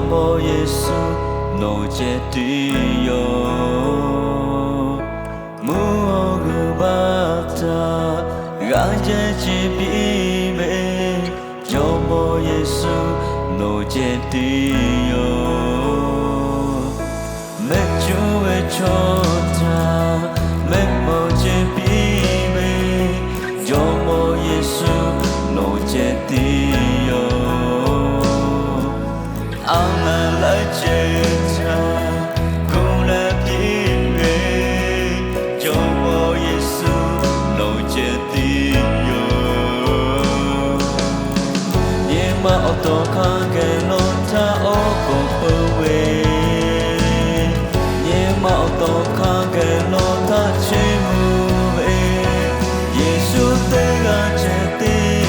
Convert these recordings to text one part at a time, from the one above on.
Jawˇmawˇ Yeˍsuˆ, nawˬ ceh tiˉ yoˬ. Mvuhˇ awˬ g'uiˬ baˆ htaꞈ g'a jehˇ ce piˇ ve, Jawˇmawˇ Yeˍsuˆ, nawˬ ceh tiˉ yoˬ. Mehˆ cuˉ ve chaw htaꞈ mehˆ mawˬ ce piˇ ve, Jawˇmawˇ Yeˍsuˆ, nawˬ ceh tiˉ yoˬ. Aˉ naˍ laiˉ ceuˬ htaꞈ gu leh piˇ ve, Jawˇmawˇ Yeˍsuˆ, nawˬ ceh tiˉ yoˬ. Nyi ma awˬ tawˍ hk'a geh lawˬ htaˇ oˉ k'oˍ peuˬ ve, nyi ma awˬ tawˍ hk'a geh lawˬ htaˇ chiˇ mvuh ve, Yeˍsuˆ teˇ g'aˇ ceh tiˉ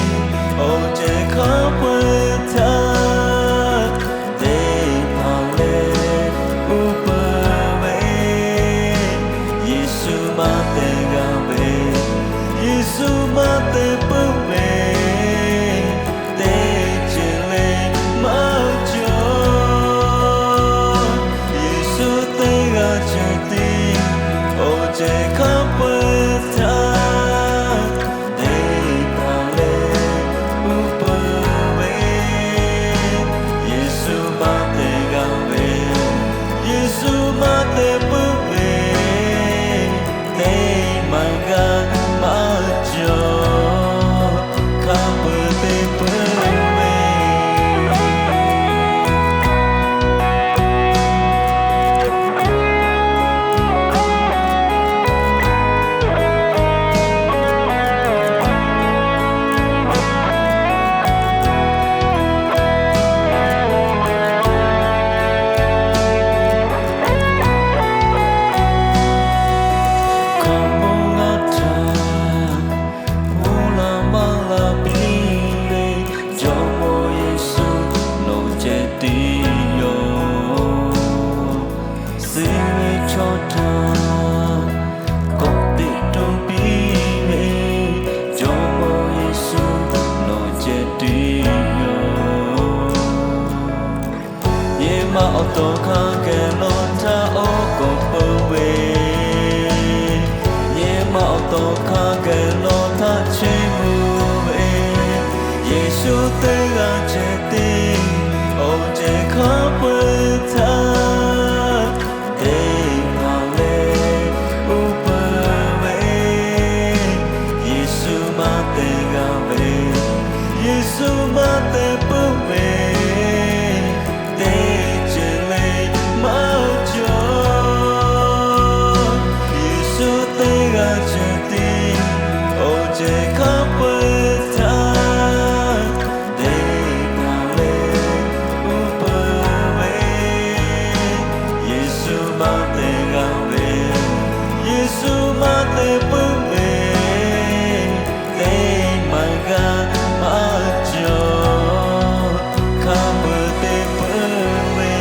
awˬ ceh hk'a peu-eˬ htaꞈ teˇ hpaˍ leh uˉ peunˍ ve, Yeˍsuˆ maˇ te g'a ve, Yeˍsuˆ maˇ te puiˉ ve, teˇ ceuˬ le maˇ cawˬ. Yeˍsuˆ teˇ g'aˇ ceh tiˉ awˬ ceh hk'a peu-eˬ htaꞈ teˇ hpaˍ leh uˉ peunˍ ve, Yeˍsuˆ maˇ te g'a ve, Yeˍsuˆ maˇ te puiˉ ve, teˇ maˬ g'a maˇ cawˬ, hk'a peu-eˬ te puiˉ ve. Hkaoˍmonˇ g'aˇ htaꞈ mvuhˇ la maˇ la piˇ ve, Jawˇmawˇ Yeˍsuˆ, nawˬ ceh tiˉ yoˬ. Suh ve chaw htaꞈ kawꞈ teꞈ to piˇ ve, Jawˇmawˇ Yeˍsuˆ, nawˬ ceh tiˉ yoˬ. Nyi ma awˬ tawˍ hk'a geh lawˬ htaˇ oˉ k'oˍ peuˬ ve, nyi ma awˬ tawˍ hk'a geh lawˬ htaˇ chiˇ mvuh ve, Yeˍsuˆ teˇ g'aˇ ceh tiˉ awˬ ceh hk'a peu-eˬ htaꞈ teˇ hpaˍ leh uˉ peunˍ ve, Yeˍsuˆ maˇ te g'a ve, Yeˍsuˆ maˇ te puiˉ ve, teˇ ceuˬ le maˇ cawˬ. Yeˍsuˆ teˇ g'aˇ ceh tiˉ awˬ ceh hk'a peu-eˬ htaꞈ teˇ hpaˍ leh uˉ peunˍ ve, Yeˍsuˆ maˇ te g'a ve, Yeˍsuˆ maˇ te puiˉ ve, teˇ maˬ g'a maˇ cawˬ, hk'a peu-eˬ te puiˉ ve.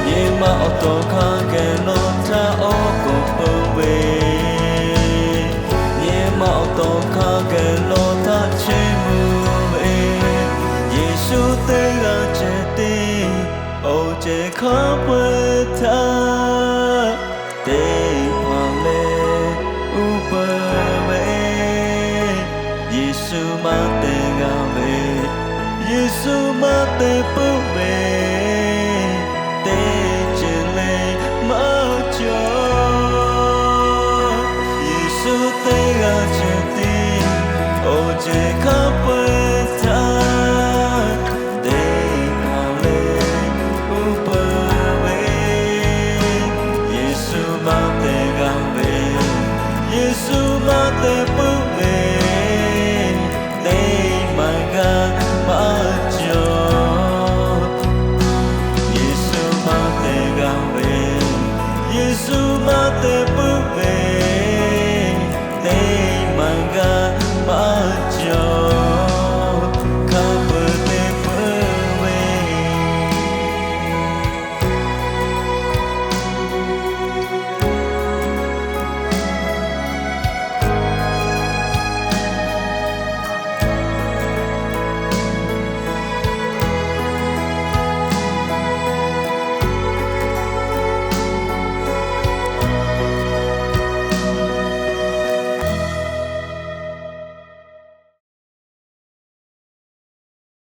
Nyi ma awˬ tawˍ hk'a geh lawˬ htaˇ oˉ k'oˍ peuˬ ve, nyi ma awˬ tawˍ hk'a geh lawˬ htaˇ chiˇ mvuh ve, Yeˍsuˆ teˇ g'aˇ ceh tiˉ awˬ ceh hk'a peu-eˬ htaꞈ teˇ hpaˍ leh uˉ peunˍ ve, Yeˍsuˆ maˇ te g'a ve, Yeˍsuˆ maˇ te puiˉ ve, teˇ ceuˬ le maˇ cawˬ. Yeˍsuˆ teˇ g'aˇ ceh tiˉ awˬ ceh hk'a